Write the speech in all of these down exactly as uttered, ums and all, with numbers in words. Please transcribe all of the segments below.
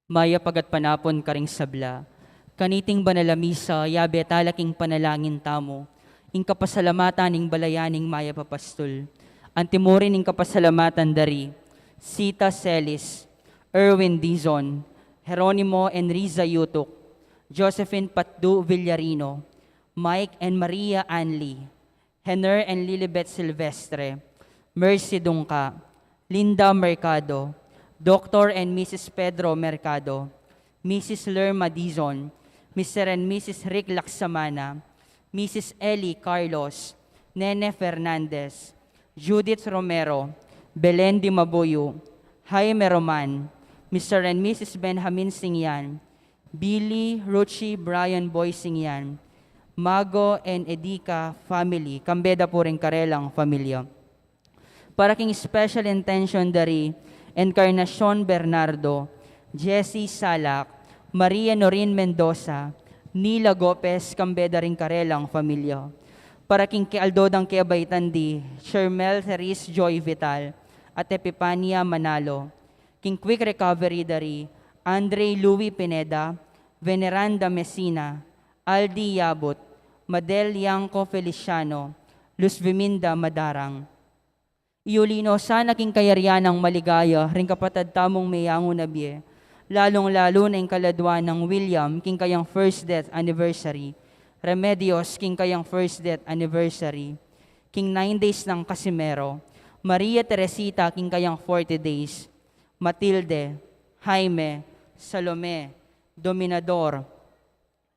Mayap a gatpanapun karing sabla. Kaniting banal a misa, yabe tala king panalangin tamu ing kapasalamatan ning balayan ning mayap a pastul. Antimurin ing kapasalamatan dari Sita Celis, Erwin Dizon, Jeronimo and Riza Yutuk, Josephine Patdu Villarino, Mike and Maria Anli, Hener and Lilibet Silvestre, Mercy Dungca, Linda Mercado, Doctor and Missus Pedro Mercado, Missus Lerma Dizon, Mister and Missus Rick Laksamana, Missus Ellie Carlos, Nene Fernandez, Judith Romero, Belen Dimabuyu, Jaime Roman, Mister and Missus Benjamin Singyan, Billy, Ruchi, Brian Boy Singyan, Mago and Edika family, kambe da pu ring karelang familia. Para king special intention dari Encarnacion Bernardo, Jessie Salak, Maria Norin Mendoza, Nila Gopez, kambe da ring karelang familia. Para king ke-, aldo dang kebaitan di Shermel Therese Joy Vital at Epipania Manalo. King quick recovery dari Andre Louis Pineda, Veneranda Messina, Aldi Yabut, Madel Yanko Feliciano, Luz Viminda Madarang. Iuli no sana king kayarian nang maligaya ring kapatad tamung meyangu na bie, lalung-lalu na ing kaladua nang William king kayang first death anniversary, Remedios king kayang first death anniversary, king nine days nang Casimero, Maria Teresita king kayang forty days, Matilde, Jaime, Salome, Dominador,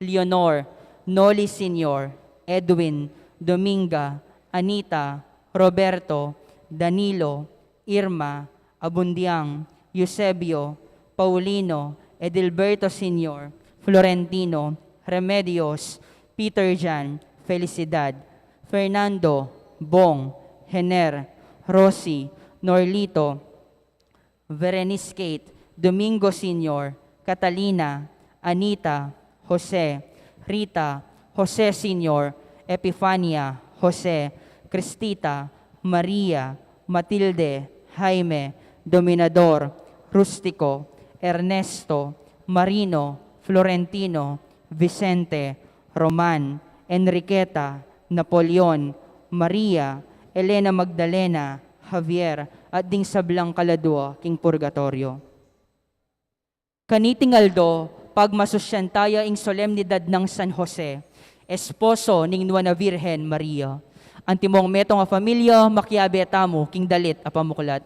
Leonor, Noli Senior, Edwin, Dominga, Anita, Roberto, Danilo, Irma, Abundiang, Eusebio, Paulino, Edilberto Senior, Florentino, Remedios, Peter Jan, Felicidad, Fernando, Bong, Hener, Rosie, Norlito, Verenice Kate, Domingo Senior, Catalina, Anita, Jose, Rita, Jose Senior, Epifania, Jose, Cristita, Maria, Matilde, Jaime, Dominador, Rustico, Ernesto, Marino, Florentino, Vicente, Roman, Enriqueta, Napoleon, Maria, Elena Magdalena, Javier, at ding sablang kaladua king purgatorio. Kaniting aldo, pagmasusyan taya ing solemnidad nang San Jose, esposo ning Nuan a Virgen Maria. Antimong metung a familia, makiabe tamu king dalit a pamuklat.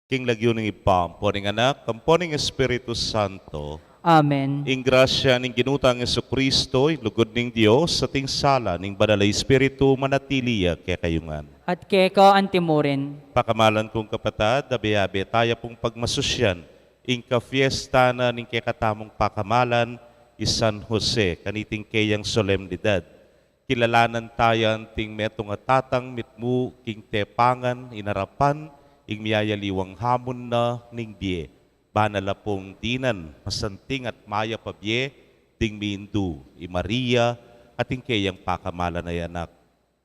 King lagyu ning Ibpa, ampo ning Anak, ampo ning Espiritu Santo. Amen. Ing grasya ning Ginu tang Jesucristo, ing lugud ning Dios, at ing sala ning Banal a Espiritu, manatili ya kekayu ngan. At keka antimurin. Pakamalan kung kapatad, abe-abe taya pung pagmasusyan ing kafiesta na ning kekatamung pakamalan, i San Jose, kaniting keyang solemnidad. Kilalanan taya anting metung a tatang mitmu king tepangan, inarapan ing miyayaliwang hamun na ning bie. Banal a pung dinan, masanting at mayap a bie ding mindu, i Maria, at ing keyang pakamalan a anak.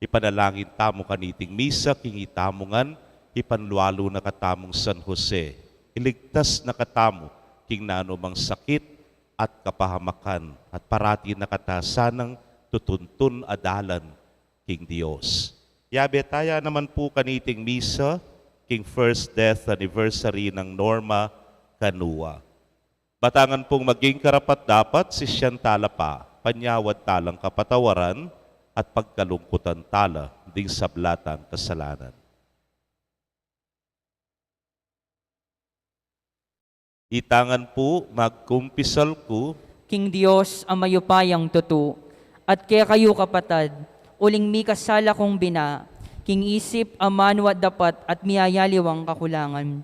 Ipanalangin tamu kaniting misa king itamu ngan, ipanlualu na katamung San Jose, iligtas na katamu king nanu mang sakit at kapahamakan, at parati na kata sanang tutuntun a dalan king Dios. Yabe taya naman pu kaniting misa king first death anniversary nang Norma Canua. Batangan pung maging karapat-dapat, sisian tala pa, panyawad talang kapatawaran at pagkalungkutan tala ding sabla tang kasalanan. Ita ngan pu, magkumpisal ku king Dios a mayupayang tutu, at kekayu kapatad, uling mikasala kung bina, king isip, amanu at dapat, at miyayaliwang kakulangan.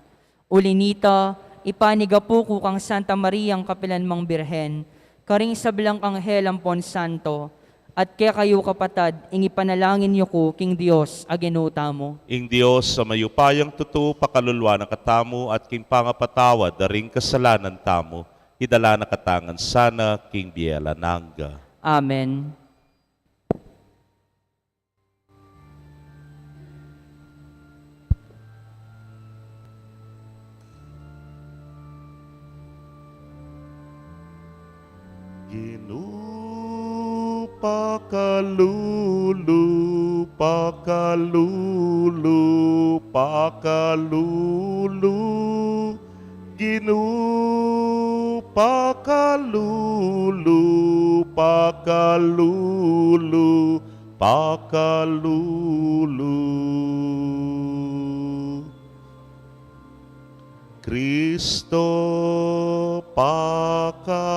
Uli nita, ipanigapu ku kang Santa Mariang kapilan mang Birhen, karing sablang anghel ampon santo, at kekayu kapatad, ing ipanalangin yu ku king Dios a Ginu tamu. Ing Dios a mayupayang tutu, pakaluluan na katamu, at king pangapatawad da ring kasalanan tamu, idala na kata ngan sana king bie alang angga. Amen. Ginu, pakalulu, pakalulu, pakalulu. Ginu, pakalulu, pakalulu, pakalulu. Kristo, pakalulu.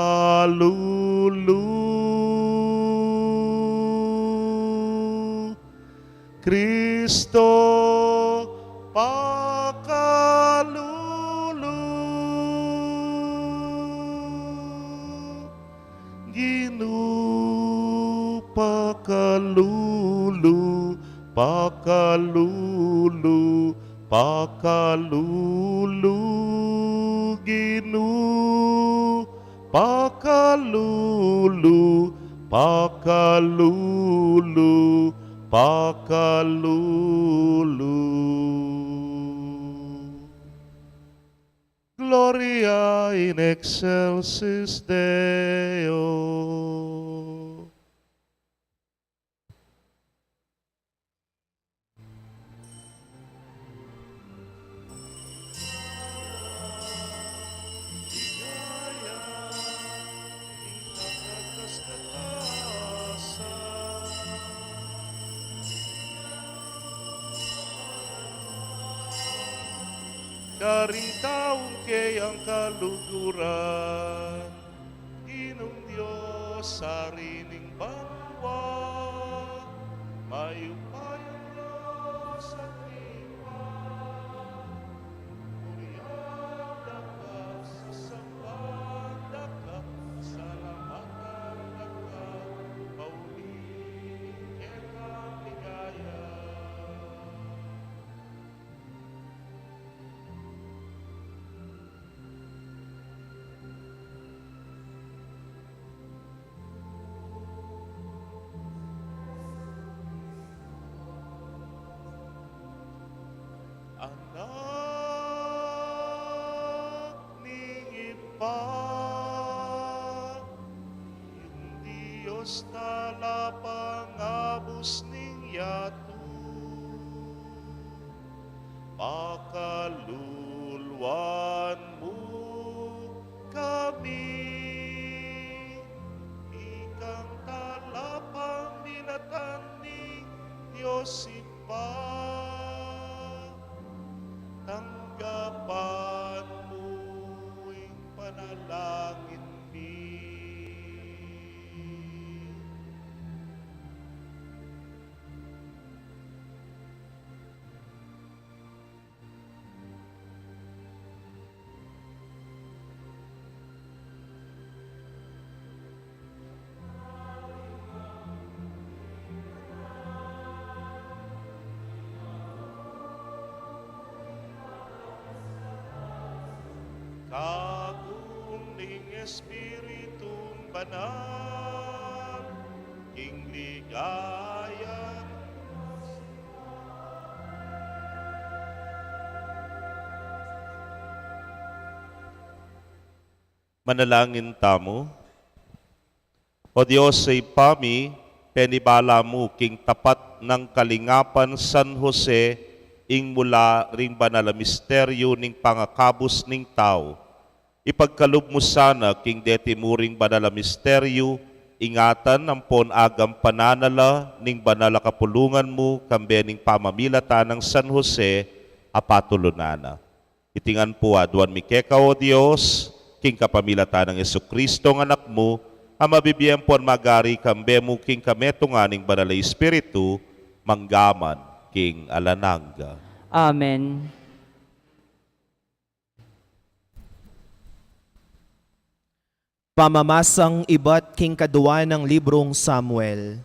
Kristo, pakalulu. Ginu, pakalulu, pakalulu, pakalulu. Ginu, pakalulu, pakalulu, pakalulu. Gloria in excelsis Deo. Karing taung keyang kaluguran, Ginung Dios, Ari ning banua, mayupayang Dios at Ibpa, purian da ka, sasamban da ka, salamatan da ka, pauli ning kekang ligaya. Anak ning Ibpa, ing Dios talapang abus ning yatu. Pakaluluan mu kami, ikang talapang binatang ning Dios Ibpa. Tanggapan Agung ning Espiritung Banal, king ligaya. Manalangin tamu. O Dios, Ibpa mi, penibala mu king tapat nang kalingapan San Jose ing mula ring banal a misteryu ning pangakabus ning tau. Ipagkalub mu sana king deti mu ring banal a misteryu, ingatan ampon agampanan na la ning banal a kapulungan mu kambe ning pamamilatan nang San Jose a patulunan na. Iti ngan pu aduan mi keka, O Dios, king kapamilatan nang Jesucristo a Anak mu, a mabibie ampon magari kambe mu king kametungan ning Banal a Espiritu, mangga man king alang angga. Amen. Pamamasang ibat king kadua nang librung Samuel.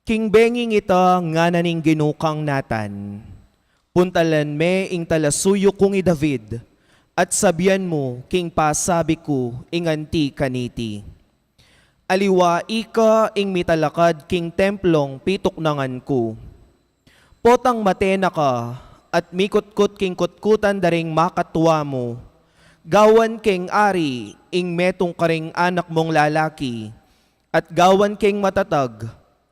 King benging ita ngana ning Ginu kang Natan, puntalan me ing talasuyu kung i David, at sabian mu king pasabi ku ing anti kaniti. Aliwa ika ing mitalakad king templong pituknangan ku. Potang mate na ka, at mikutkut king kutkutan da ring makatua mu. Gawan keng ari ing metung karing anak mung lalaki, at gawan keng matatag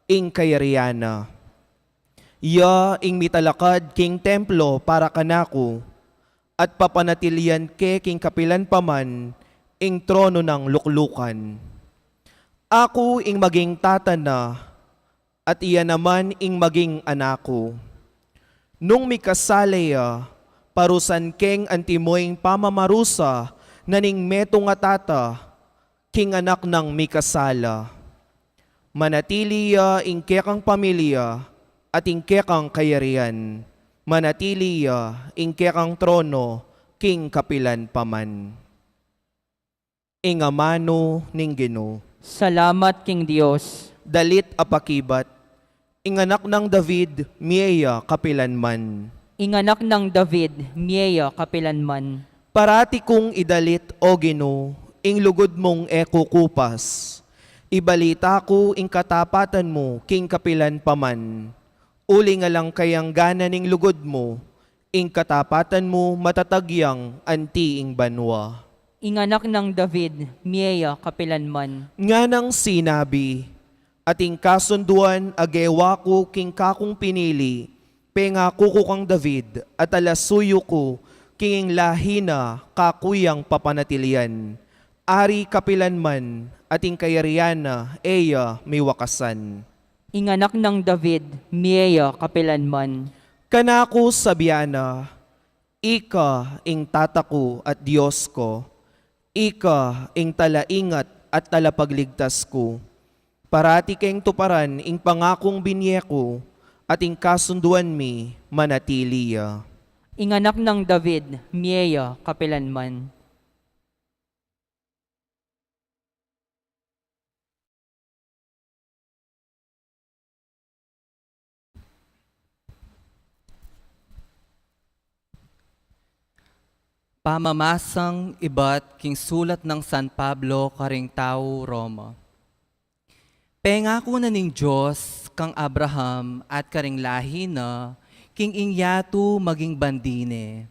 ing kayarian na. Iya ing mitalakad king templo para kanaku, at papanatilian ke king kapilan pa man ing trono nang luklukan. Aku ing maging tata na, at iya naman ing maging anak ku. Nung mikasala ya, parusan keng antimo ing pamamarusa na ning metung a tata king anak nang mikasala. Manatili ya ing kekang pamilya at ing kekang kayarian. Manatili ya ing kekang trono king kapilan pa man. Ing amanu ning Ginu. Salamat king Dios. Dalit a pakibat. Ing anak nang David, mie ya kapilan man. Ing anak nang David, mie ya kapilan man. Parati kung idalit, O Ginu, ing lugud mung e kukupas. Ibalita ku ing katapatan mu king kapilan pa man. Uling alang kayang gana ning lugud mu, ing katapatan mu matatag yang anti ing banua. Ing anak nang David, mie ya kapilan man. Nganang sinabi, ating kasunduan a gewa ku king kakung pinili, pengaku ku kang David, at talasuyu ku king ing lahi na kaku yang papanatilian. Ari kapilan man, at ing kayarian na e ya miwakasan. Ing anak nang David, mie ya kapilan man. Kanaku sabian na, ika ing tata ku at Dios ku, ika ing talaingat at talapagligtas ku. Parati keng tuparan ing pangakung binie ku, at ing kasunduan mi manatili ya. Ing anak nang David, mie ya kapilan man. Pamamasang ibat king sulat nang San Pablo karing tau Roma. Pengaku na ning Dios kang Abraham at karing lahi na, king ing yatu maging bandi ne.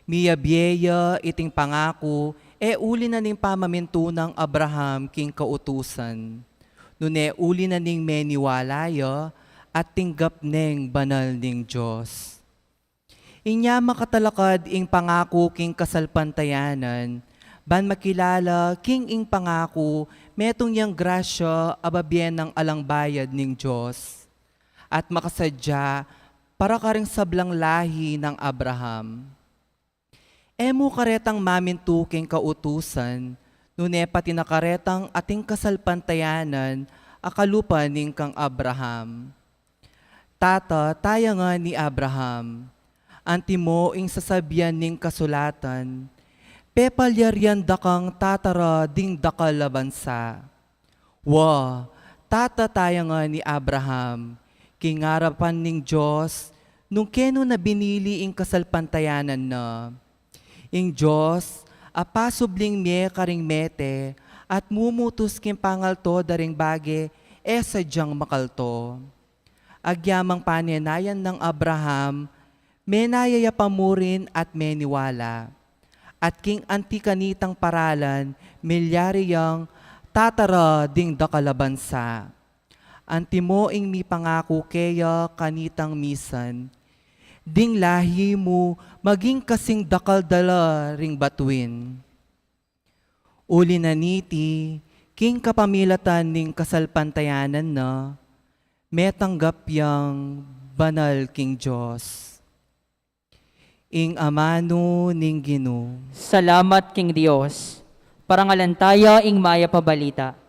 Miyabie ya iting pangaku, e uli na ning pamamintu nang Abraham king kautusan, nune uli na ning meniwala ya at tinggap neng banal ning Dios. Inya makatalakad ing pangaku king kasalpantayanan, ban makilala king ing pangaku metung yang grasya a babie nang alang bayad ning Dios, at makasadya para karing sablang lahi nang Abraham. E mu karetang mamintu king kautusan, nune pati na karetang ating kasalpantayanan a kalupa ning kang Abraham. Tata taya ngan i Abraham, antimo ing sasabian ning kasulatan, pepalyarian da kang tatara ding dakal a bansa. Wa, tata taya ngan i Abraham, king arapan ning Dios, nung kenu na binili ing kasalpantayanan na. Ing Dios, Apasubling mie karing mete at mumutus king pangalto da ring bage e sadyang makalto. Agyamang panenayan nang Abraham, menaya ya pa mu rin at meniwala. At king anti kanitang paralan, milyari yang tatara ding dakal a bansa. Antimo ing mipangaku keya kanitang misan, ding lahi mu maging kasing dakal da la ring batuin. Uli na niti, king kapamilatan ning kasalpantayanan na, metanggap yang banal king Dios. Ing amanu ning Ginu. Salamat king Dios. Parangalan taya ing mayap a balita.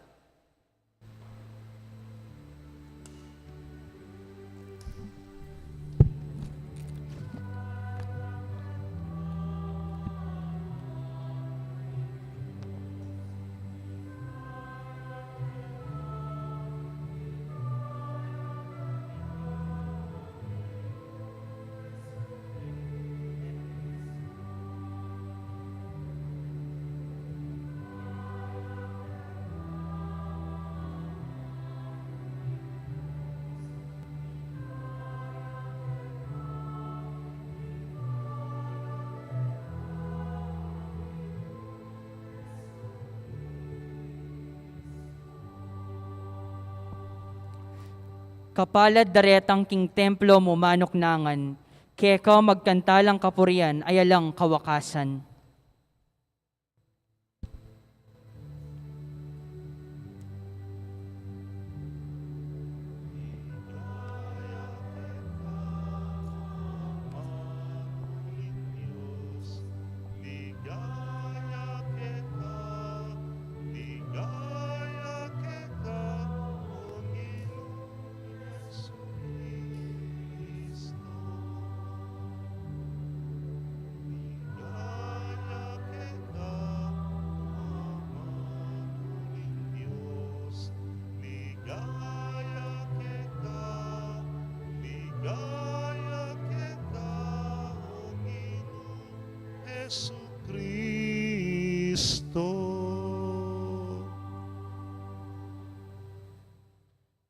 Kapalad daretang king templo mu manuknangan, keka magkantalang kapurian a alang kawakasan.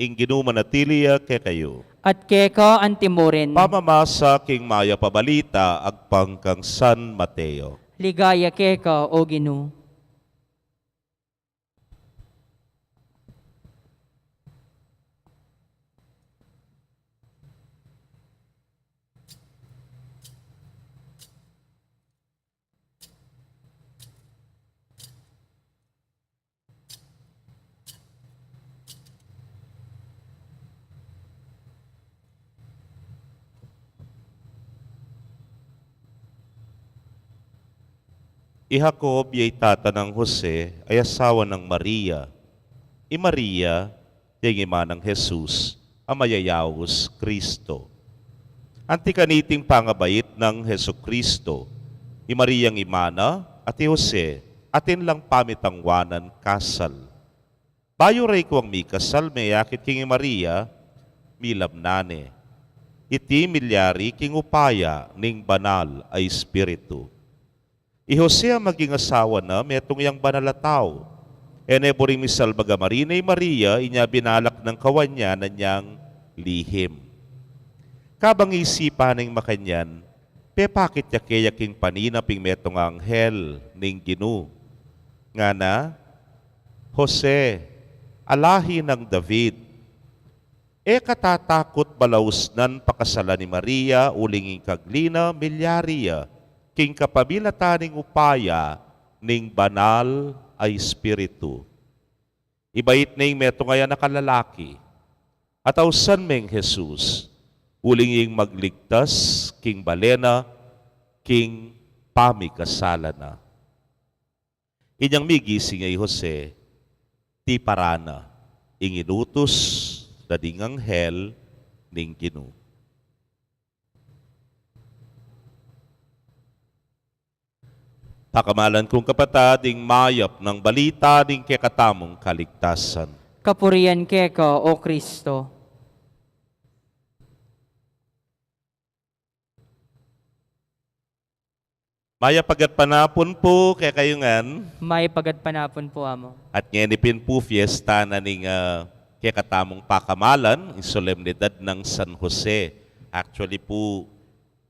Ing Ginu manatili ya kekayu. At keka antimurin. Pamamasa king mayap a balita agpang kang San Mateo. Ligaya keka, O Ginu. I Jacob ya i tata nang Jose, a asawa nang Maria. I Maria, ya ing ima nang Jesus, a mayayaus Kristo. Anti kaniting pangabait nang Jesucristo, i Mariang ima na at i Jose, atin lang pamitangwanan kasal. Bayu reng kuwang mikasal, meyakit king i Maria, milamnan ne. Iti milyari king upaya ning Banal a Espiritu. I Jose a maging asawa na, metung yang banal a tau. E ne buring misalbag a marine i Maria, inya binalak nang kawan ya na niyang lihim. Kabang isipan neng makanyan, pepakit ya keya king paninap ing metung a anghel ning Ginu. Ngana, Jose, a lahi nang David, e ka tatakut balausnan pakasalan i Maria, uling ing kagli na milyari ya king kapamilatan ning upaya ning Banal a Espiritu. Ibait ne ing metung a anak a lalaki, at ausan meng Jesus, uling ing magligtas king bale na king pamikasalan na. Inyang migising ya i Jose, tiparan na ing inutus da ding anghel ning Ginu. Pakamalan kung kapatad, ing mayap nang balita ning kekatamung kaligtasan. Kapurian keka, O Kristo. Mayap a gatpanapun pu kekayu ngan. Mayap a gatpanapun pu, Amo. At ngeni pin pu, fiesta na ning, ah, kekatamung pakamalan, ing solemnidad nang San Jose. Actually pu,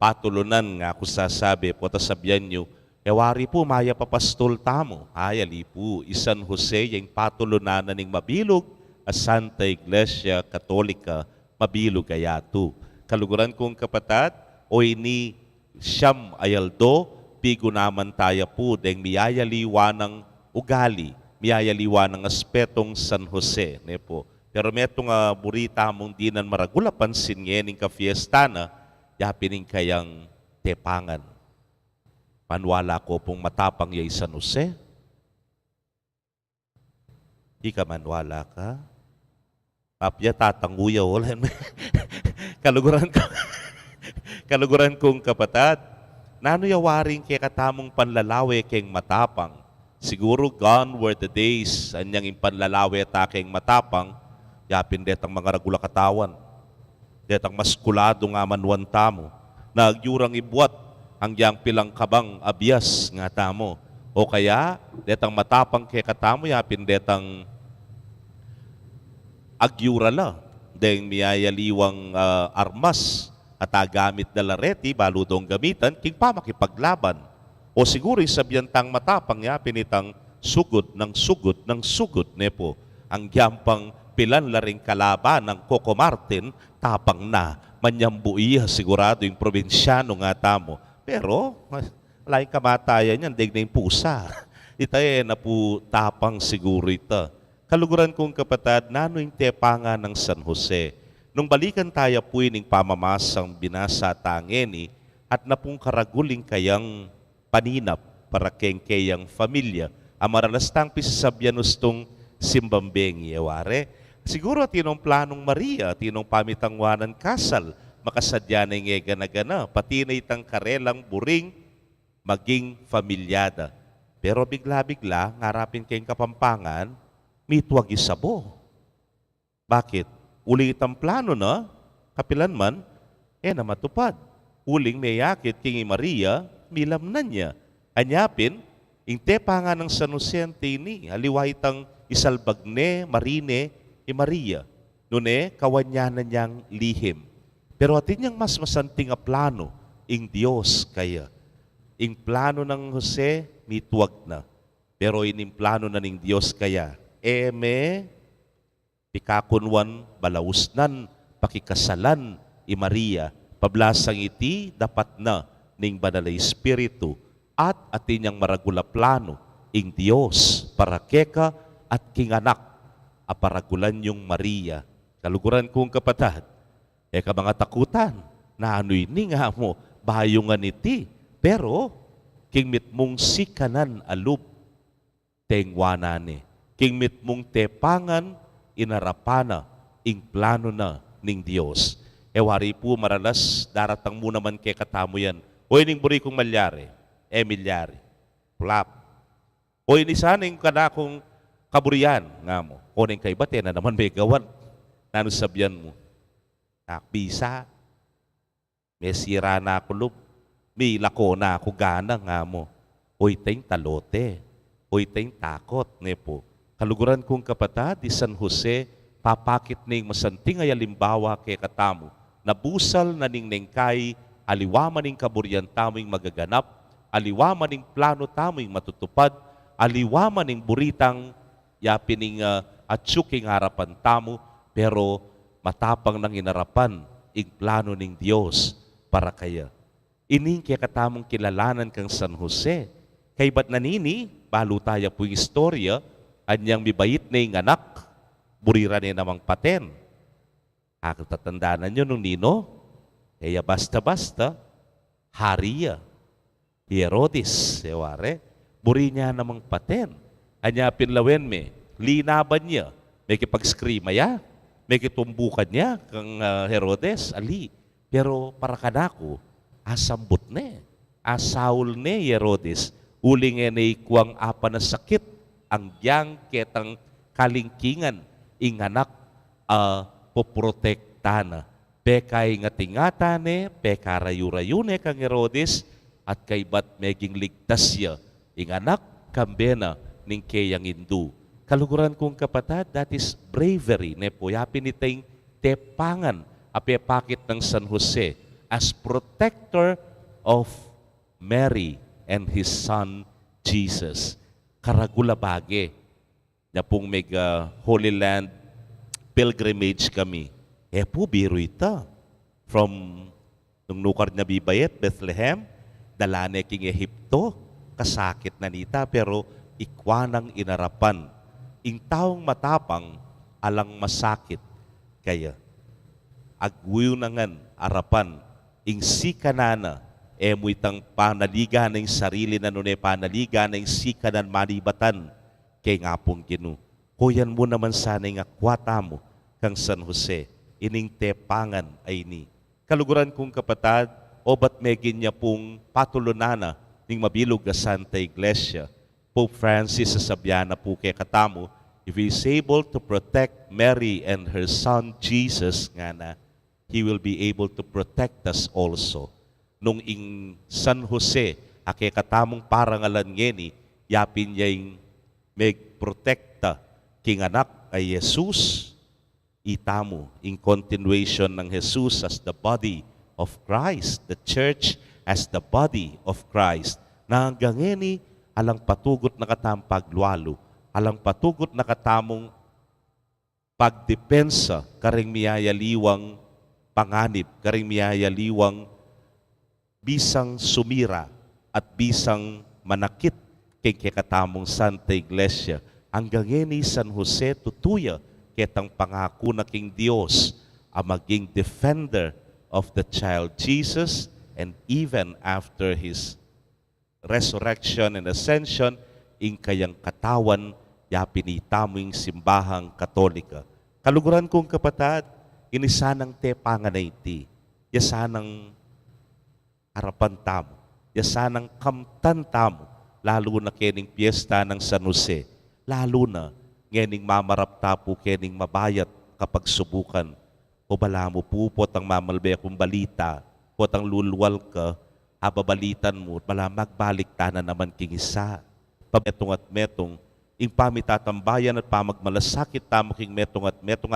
patulunan nga ku sasabi, pota sabian yu, e wari pu, mayap a pastul tamu. Ay, ali pu, i San Jose ya ing patulunan na ning mabilug a Santa Iglesia Katolika, mabilug a yatu. Kaluguran kung kapatad, o ini siyam a aldo, pigunaman taya pu deng miyayaliwa nang ugali, miyayaliwa nang aspetong San Jose, ne pu. Pero metung a buri tamung dinan maragul a pansin ngening kafiesta na, yapin ing kayang tepangan. Maniwala ko pung matapang ya i San Jose. Ika maniwala ka? Apya tatangu ya, o, lan. Kaluguran ku, kaluguran kung kapatad, nanu ya waring kekatamung panlalawe keng matapang? Siguru gone were the days anyang ing panlalawe ta keng matapang, yapin detang mangaragul a katawan, detang maskuladu nga manuan tamu, na agyurang ibuat anggiyang pilang kabang a bias nga tamu. O kaya, detang matapang kekatamu, yapin detang agyura la deng miyayaliwang, ah, armas at agamit da la reti, balu dong gamitan, king pamakipaglaban. O siguru, ing sabian tang matapang, yapin itang sugud nang sugud nang sugud, ne pu. Anggiyang pang pilan la ring kalaban nang Coco Martin, tapang na, manyambu iya, siguradu ing probinsyanu nga tamu. Pero, ala ing kamatayan yan, deng ne ing pusa. Ita e na pu tapang siguru ita. Kaluguran kung kapatad, nanu ing tepangan nang San Jose? Nung balikan taya pu ining pamamasang binasa ta ngeni, at na pung karagul ing kayang paninap para keng keyang familia, a maralas tang pisasabian ustung simbang bengi, e ware. Siguru atin nong planung Maria, atin nong pamitangwanan kasal, makasadya na ing e gana-gana, pati na itang karelang buring maging familia da. Pero bigla-bigla, ngarapin keng Kapampangan, mitwag i sabo. Bakit? Uling itang planu na, kapilan man, e na matupad. Uling meyakit king i Maria, milamnan ya. Anya pin, ing tepangan nang San Jose anti ini, aliwa itang isalbag ne, marine, i Maria. Nune, kawanyanan yang lihim. Pero atin yang mas masanting a planu, ing Dios kaya. Ing planu nang Jose, mitwag na. Pero ining planu na ning Dios kaya, e me pikakunwan, balausnan, pakikasalan i Maria, pablasang iti dapat na ning Banal a Espiritu, at atin yang maragul a planu ing Dios para keka at king anak a paragulan yung Maria. Kaluguran kung kapatad, e ka mangatakutan, nanu ini nga mu, bayu ngan iti, pero king mitmung sikanan a lub, tengwanan ne. King mitmung tepangan, inarapan na ing planu na ning Dios. E wari pu, maralas daratang mu naman kekatamu yan. O, ining buri kung malyari, e milyari. Plap. O, ini sana ing kanakung kaburian, nga mu. O, neng kaibat e na naman megawan. Nanu sabian mu? Nakbisa. Mesira na ku lub, milako na ku gana, nga mu. Oy, ita ing talote, oy, ita ing takot, ne pu. Kaluguran kung kapatad, i San Jose, papakit ne ing masanting a alimbawa kekatamu, na busal na ning neng kai, aliwa man ing kaburian tamu ing magaganap, aliwa man ing planu tamu ing matutupad, aliwa man ing buri tang yapin ing, ah, atyu king arapan tamu, pero matapang nang inarapan ing planu ning Dios para kaya. Ini ing kekatamung kilalanan kang San Jose. Kaibat na nini, balu taya pu ing istorya, anyang mibait ne ing anak, buri ra ne namang paten. Aku, tatandanan yu nung ninu, e ya basta-basta, hari ya. I Herodes, e ware, buri ne namang paten. Anya pin lawen me, linaban ya, mekipag-eskrima ya, mekitumbukan ya kang, ah, Herodes, ali. Pero para kanaku, asambut ne, asaul ne i Herodes, uling e ne ikuang apanasakit anggyang ketang kalingkingan ing anak a poprotekta na. Pekaingat-ingatan ne, pekarayu-rayu ne kang Herodes, at kaybat meging ligtas ya ing anak, kambe na ning keyang indu. Kaluguran kung kapatad, that is bravery, ne pu? Ya pin ita ing tepangan a pepakit nang San Jose as protector of Mary and his son Jesus. Karagul a bage. Nya pung meg, ah, Holy Land pilgrimage kami. E pu biru ita. From nung nukar nya bibayet Bethlehem, dala ne king Ehipto, kasakit na nita, pero ikwa nang inarapan. Ing taung matapang, alang masakit kaya. Agyu na ngan arapan ing sikanan na, e mu itang panaligan na ing sarili na, nune panaligan na ing sikanan manibatan keng Apung Ginu. Kuyan mu naman sana ing akwa tamu kang San Jose, ining tepangan a ini. Kaluguran kung kapatad, obat megin nya pung patulunan na ning mabilug a Santa Iglesia. Pope Francis, sasabian na pu kekatamu, if he is able to protect Mary and her son Jesus, ngana, he will be able to protect us also. Nung ing San Jose a kekatamung parangalan ngeni, yapin ya ing megprotekta king anak a Jesus, itamu ing continuation nang Jesus as the body of Christ, the church as the body of Christ. Na anggang ngeni, alang patugut na katamung paglualu, alang patugut na katamung pagdepensa karing miyayaliwang panganib, karing miyayaliwang bisang sumira at bisang manakit keng kekatamung Santa Iglesia. Anggang ngeni San Jose tutu ya ketang pangaku na king Dios a maging defender of the child Jesus, and even after his resurrection and ascension, ing kayang katawan, yapin itamu ing simbahang Katolika. Kaluguran kung kapatad, ini sanang tepangan a iti, ya sanang arapan tamu, ya sanang kamtan tamu, lalu na kening piyesta nang San Jose, lalu na ngening mamarap ta pu kening mabayat kapagsubukan. O balamu pu, potang mamalbe kung balita, potang lulwal ka, ababalitan mu, balamu magbalik ta na naman king isa. Pametung at metung, ing pamitatambayan at pamagmalasakit tamu king metung at metung,